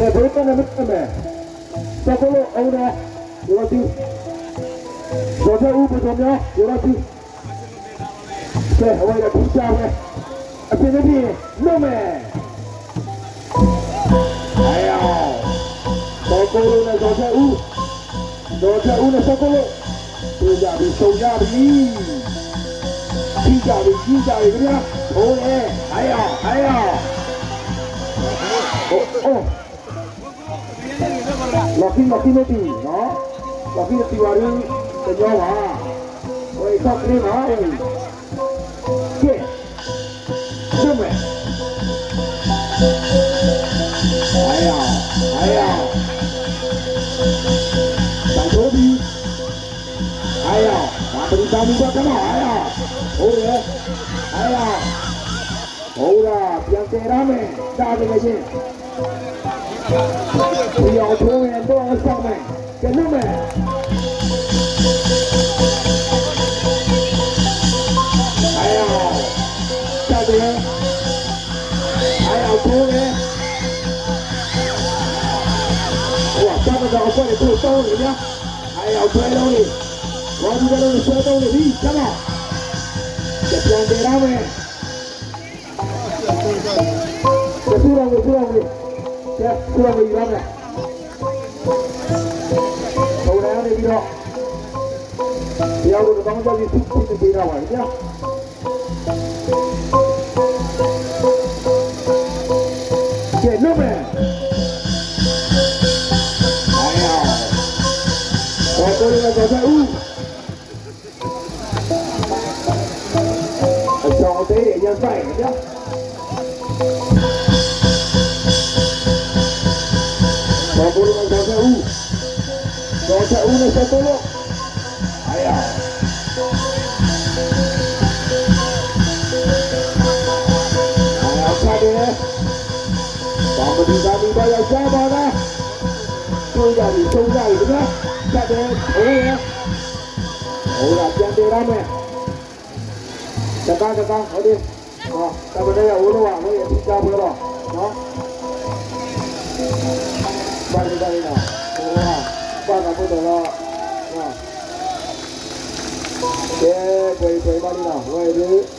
ကဲ ပဝဲန့ၣ်မ့ၢ်မဲာ်, စီၤကိလိာ် အအိၣ်ဒီး ယိးလီၤစု, စီၤထၢအူ ပစိၤမညီ ယိးလီၤစု, ကဲ အဝဲဒၣ်ထူၣ်ကၢ်ဝဲ, အဖံးန့ၣ်ဖံး, နမဲာ်, စီၤကိလိာ်န့ၣ် စီၤထၢအူ, စီၤထၢအူန့ၣ် စီၤကိလိာ်, ပယၢ်ပံၤ စိၤယၢ်ပံၤ, ခံကၢ်ပံၤ ခံကၢ်ပံၤ ကဘၣ်, အိၣ်န့ၣ် ဟဲယီၤ ဟဲယီၤ, အိၣ် လီၤဃံလီၤဃံမ့ၢ်တံၢ်, လီၤဃံတတုၤဘၣ်ဒီး တညီဘၣ်, ဝဲအံၤခီၣ်ချ့မးဝဲအံၤ, ကဲ, နမဲာ်, ဟဲယီၤ ဟဲယီၤ, တၢ်ဆိဒံး, ဟဲယီၤ, ပှၤပဒုၣ်တၢ်မုၢ်ဘၣ်ကမီၤ ဟဲယီၤ, အိၣ်ဒီး, ဟဲယီၤ အိၣ်ဒၣ် ပၠးတဲဒၣ်မဲာ် ဒၣ်တဂ့ၤက့ၤ, ပယီၤအထိမဲာ် ဒိၣ်အီၣ်ကၠီၣ်မဲာ် ကဲနမဲာ်, ဟဲယီၤ, ကၠီၣ်တဲ, ဟဲယီၤအထိမဲာ်, ပှၤတၢ်ကဒီးအကွက်န့ၣ် ကျိၣ်တီန့ၣ်ညါ, ဟဲယီၤအထိန့ၣ်, ဝံၤဒုးကဲလၢနဆွဲတီန့ၣ်ဒ် ကၠီၣ်မဲာ်, ကပၠးတဲဒၣ်မဲာ် ကဲ ဆူလီၤဝံၤ ဆူလီၤဝံၤ, ကဲ ဆူလီၤဝံၤအံၤလီၤန့ၣ်, အဝဲန့ၣ်ဒီး, ပယီၤတဘျီကဒီးလံ ဆူဆူန့ၣ်က့ၤဒၣ်ဝဲန့ၣ်, ကဲ နမဲာ်, ဟဲယီၤ, စီၤကိလိာ်န့ၣ် စီၤထၢအူ အစီၤအသ့ အယဲၢ်ဘၣ်အံၤန့ၣ်, စီၤကိလိာ်န့ၣ် စီၤထၢအူ, စီၤထၢအူန့ၣ် စီၤကိလိာ်, ဟဲယီၤ, ဟဲယီၤ ကၠီၣ်တဲ, ပှၤပဒုၣ်တၢ်မုၢ်ဘၣ်ယီၤကၠီဘၣ်ဒၣ်, ဆိယၢ်အံၤ ဆိယၢ်အံၤ ကဘၣ်, ကၠီၣ်တဲ, အိၣ်ဝဲ, အိၣ်ဒၣ် ပၠးတဲဒၣ်မဲာ် တဘၣ်တဘၣ် အိၣ်ဒံး, တၢ်မနုၤယအိၣ်လၢၤဘၣ် အဝဲယထံၣ်ကၢ်ပှဲၤလီၤ, ဘၣ်လံဘၣ်လံနီၤ, ဘၣ်သးဖိတၢ်လီၤ, ကဲ ပှဲၤအံၤပှဲၤအံၤဘၣ်လံနီၤ ဝဲအံၤဒုး